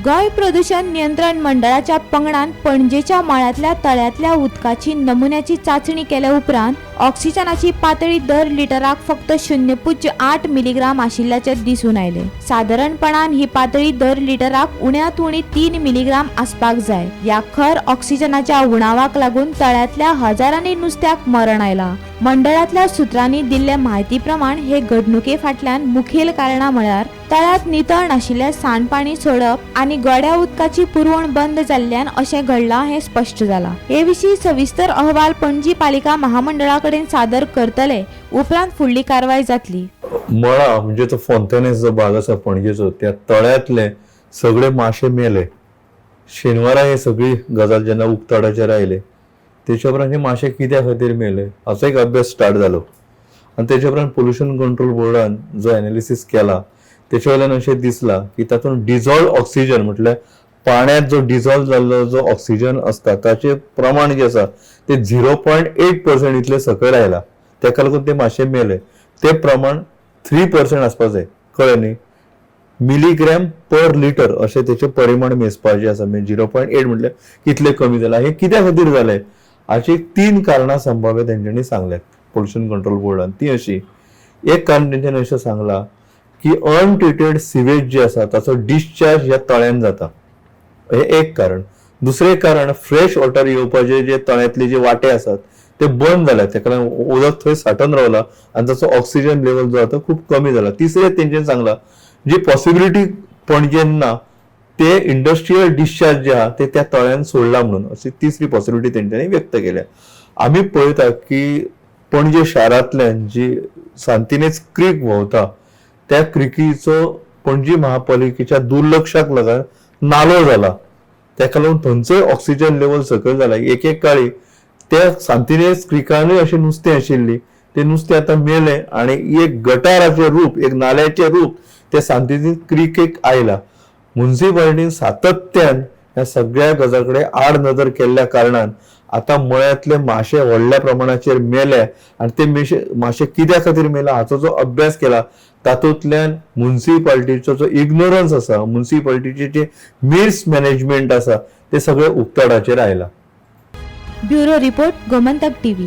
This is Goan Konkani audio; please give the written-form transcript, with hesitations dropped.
गोंय प्रदूशण नियंत्रण मंडळाच्या पंगडान पणजेच्या मळ्यांतल्या तळ्यांतल्या उदकाची नमुन्याची चांचणी केल्या उपरांत ऑक्सिजनाची पातळी दर लिटराक फक्त 0.8 मिलीग्राम आशिल्ल्याचें दिसून आयलें. सादारणपणान ही पातळी दर लिटराक उण्यांत उणी 3 मिलीग्राम आसपाक जाय. ह्या खर ऑक्सिजनाच्या उणावाक लागून तळ्यांतल्या हजारांनी नुस्त्याक मरण आयलां. मंडळांतल्या सुत्रांनी दिल्ले म्हायती प्रमाण हे घडणुके फाटल्यान मुखेल कारणां म्हळ्यार तळ्यांत नितळ नाशिल्लें सांडपाणी सोडप आनी गोड्या उदकाची पुरवण बंद जाल्ल्यान अशें घडलां हें स्पश्ट जालां. हे विशीं सविस्तर अहवाल पणजी पालिका महामंडळा कडेन सादर करतले. उपरांत फुडली कारवाय जातली. मळा म्हणजे तो फोंतेनेस जो भाग आसा पणजेचो, त्या तळ्यांतले सगळे माशे मेले. शेनवारा हे सगळी गजाल जेन्ना उक्ताडाचेर आयले तेच्या उपरांत हे माशे कित्या खातीर मेले हाचो एक अभ्यास स्टार्ट जालो आनी तेच्या उपरांत पोल्युशन कंट्रोल बोर्डान जो एनालिसीस केला तेच्या वयल्यान अशें दिसलां की तातूंत डिजॉल्व ऑक्सिजन म्हटल्यार पाण्यात जो डिजॉल्व जाल्लो जो ऑक्सिजन आसता ताचें प्रमाण जें आसा तें 0.8% इतलें सकयल आयलां. तेका लागून ते माशे मेले. ते प्रमाण 3% आसपाक जाय, कळ्ळें न्ही, मिलीग्रॅम पर लिटर अशें तेचें परिमाण मेजपाचें आसा. म्हणजे 0.8 म्हटल्यार कितलें कमी जालां. हें कित्या खातीर जालें हाची 3 कारणां संभाव्य तेंच्यांनी सांगल्यात पोल्युशन कंट्रोल बोर्डान. ती अशी, एक कारण तेंच्यांनी अशें सांगलां की अनट्रिटेड सिवेज जे आसा ताचो डिस्चार्ज ह्या तळ्यान जाता, हें एक कारण. दुसरें कारण, फ्रेश वॉटर येवपाचे जे तळ्यांतले जे वाटे आसात ते बंद जाल्यात, तेका लागून उदक थंय साठून रावला आनी ताचो ऑक्सिजन लेवल जो आसा तो खूब कमी जाला. तिसरें तेंच्यांनी सांगलां जी पॉसिबिलिटी पणजेन ना ते इंडस्ट्रियल डिस्चार्ज जे आहा ते त्या तळ्यान सोडला म्हणून, अशी तिसरी पॉसिबिलिटी तेंच्यांनी व्यक्त केल्या. आमी पळयता की पणजे शारांतल्यान जी सांतिनेज क्रीक व्हांवता त्या क्रिकीचो पणजी महापालिकेच्या दुर्लक्षाक लागून नालो जाला, तेका लागून थंयचोय ऑक्सिजन लेवल सकयल जाला. एक एक काळी त्या सांतिनेज क्रिकानूय अशें नुस्तें आशिल्ली, ते नुस्तें आतां मेलें आनी एक गटाराचें रूप, एक नाल्याचें रूप त्या सांतिनेज क्रिकेक आयला. मुन्सिपालिटीन सातत्यान ह्या सगळ्या गजाल कडेन आड नदर केल्ल्या कारणान आतां मळ्यांतले माशे व्हडल्या प्रमाणाचेर मेले आनी ते माशे कित्या खातीर मेले हाचो जो अभ्यास केला तातूंतल्यान मुन्सिपालिटीचो जो इग्नोरन्स आसा, मुन्सिपालिटीचे जे मिसमॅनेजमेंट आसा ते सगळें उक्ताडाचेर आयला. Bureau report, Gomantak TV.